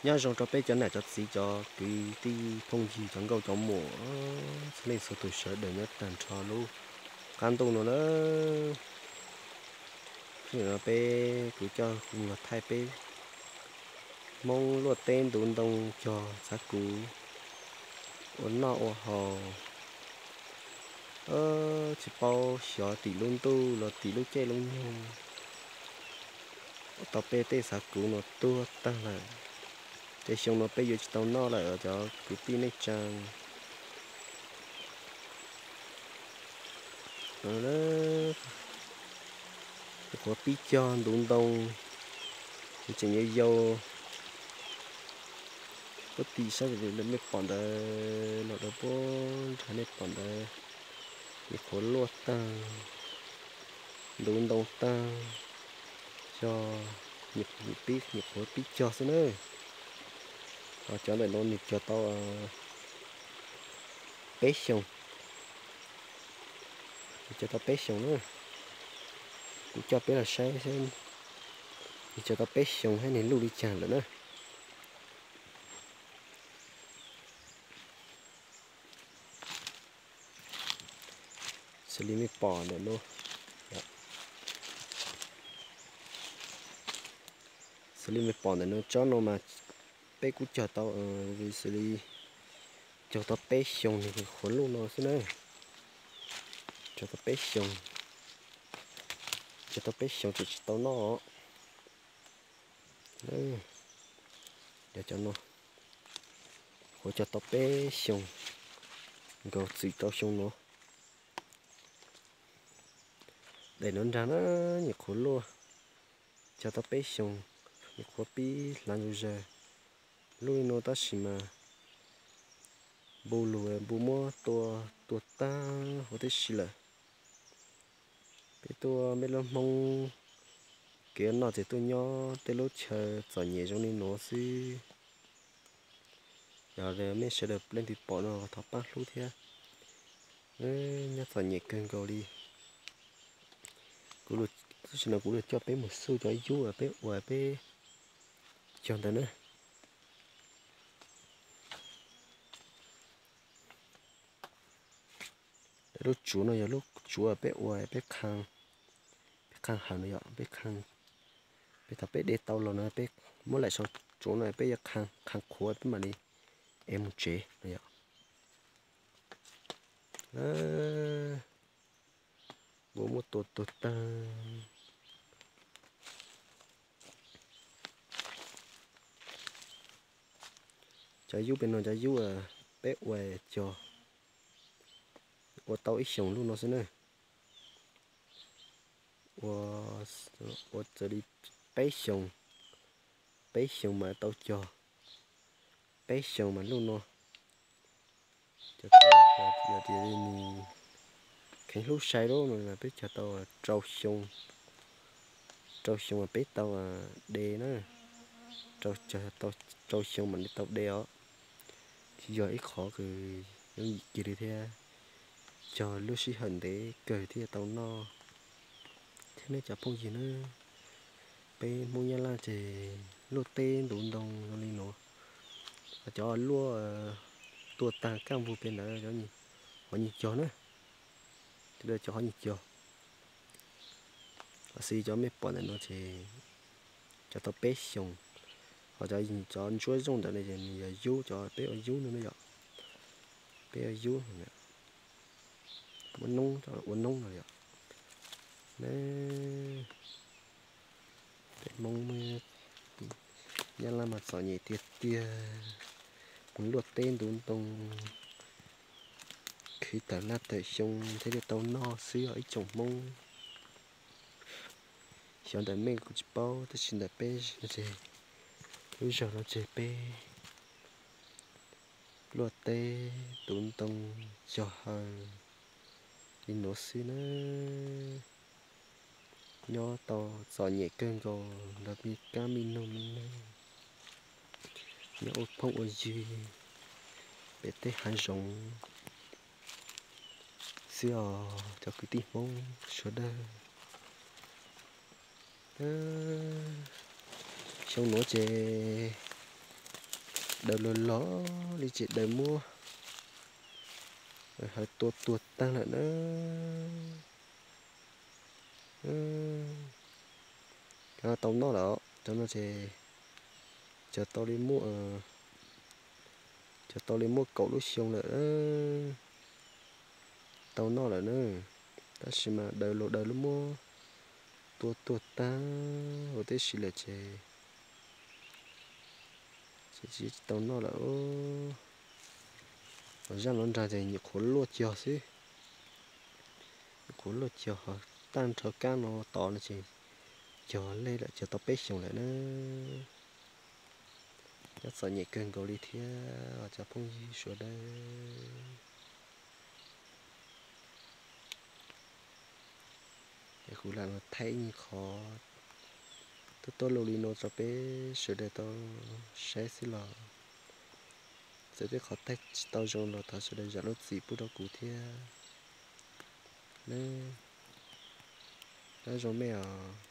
Nyob zoo rau peb cov nam cov txiv cov kwv tij phooj ywg cov nkauj cov muam txhua leej txhua tus sawv daws nyob tag nrho lub qab ntuj no na. Hnub no peb kuv coj kuv los thaij peb Hmoob luaj teb ntuv ntoo cog txav kuv ua noj ua haus. Tsis paub xyov tim lub ntuj los tim lub caij lub nyoog ua tau peb tej txav kuv no tuag tag lawm. Ces xyoo no peb yuav tsis tau noj lawm cov kwv tij neej tsaa. Nyuam qhuav pib cog ntuv ntoo, nws tseem yau yau. Puag tim sab mej pom ntawd los rau puag nrad mej pom ntawd, nyuam qhuav luaj tag, ntuv ntoo tag, cog, nyuam qhuav pib cog xwb na. Ho cov ntawm no nws cog tau peb xyoos, nws cog tau peb xyoos na. Kuv coj peb los saib seb nws cog tau peb xyoos thiab nws luj li cas lawm na. Xws li mej pom ntawm no, xws li mej pom ntawm no tsob no mas peb kuj cog tau, xws li cog tau peb xyoos nws qhuav luj no xwb na. Cog tau peb xyoos, cog tau peb xyoos tseem tsis tau noj. Yog cov no, qhuav cog tau peb xyoos, nkaus txwm rau xyoo no. Daim no nrag na, nyuam qhuav luaj, cog tau peb xyoos, nyuam qhuav pib hlav ntsuj zaws, luj li no tab sis mas npu lug npu muab tua, tua tag huv tib si lawm. Peb tuaj, peb lub Hmoob kev noj ces tuaj nyob tej lub chaw txom nyem zoo li nuav xwb. Yog mej sawv daws leej twg pom no thov pab hlub thiab. Nyob txom nyem kawg nkaus li. Kuv, tam sim no kuv yuav coj peb mus xuj cov yub peb ua peb cog ntawd na. Lub tsuav no yog lub tsuav peb ua peb qha, peb qha hawm no yog peb qha, peb thaum peb de tau los no peb muab laim saum tsuav no peb yuav qha qhuav peb mam li ev mus tsev no yog. Npu muab tua tuag tag. Cov yub pem no cov yub peb ua cog, ua tau ib xyoos luj no xwb na. Ua, ua txawm li peb xyoos, peb xyoos mas tau cog, peb xyoos mas luj no. Yog tias nws kheev hlub sai lawm mas peb cog tau rau xyoo, rau xyoo mas peb tau de na, rau xyoo mam li tau de os. Tsis yog ib qhov kws yooj yim kiag li thiab, cog lub sij hawm ntev kawg thiaj tau noj. Thiab nej cov phooj ywg na, peb Hmoob Nyab Laj ces luaj teb ntuv ntoo zoo li no, cov luaj tua tag kaj npug pem ntawd hov nyuag cog na, cov hov nyuag cog. Xws cov mej pom ntawm no ces cog tau peb xyoos, ho cov ntsuab zooj ntawd no ces nws yog yub, cov peb ua yub no na yom, peb ua yub, muab noob, ua noob no yom. Peb Hmoob Nyab Laj mas txom nyem tiag tiag, mus luaj teb ntuv ntoo, khwv tawm nag tawm xyoo thiaj li tau noj xwb os ib tsoom Hmoob. Xyov ntawm mej kuv tsis paub tab sis ntawm peb no ces, lub zog no ces peb luaj teb ntuv ntoo cog hawm li nuav xwb na. Nyob tau txom nyem kawg nkaus nrog me kab me noog me neeg, nyob ua phooj ua ywg pem tej hav zoov xwb os cov kwv tij Hmoob sawv daws. Xyoo nuav ces daws log log li ces daws muab hawv tua tuag tag lawm na. Cov no tau noj lawm, cov no ces cog tau li muaj, cog tau li muaj kaum lub xyoo lawm, tau noj lawm na. Tab sis mas daws los daws lub muab tua tuag tag ua tib si lawm ces, ces tsis tau noj lawm. Zaj no nrag ces nyuam qhuav luaj cog xwb, nyuam qhuav luaj cog ho tag nrho kab no tod no ces cog lej lawm, cog tau peb xyoos lawm na. Nyob txom nyem kawg nkaus li thiab cov phooj ywg sawv daws. Es kuv lam los thaij ib qho tuaj tuaj lug li no rau peb sawv daws tau saib xwb los, txawm tej qhov thaij tsis tau zoo los thov sawv daws zam lub txim pub rau kuv thiab. Nyob zoo mej os.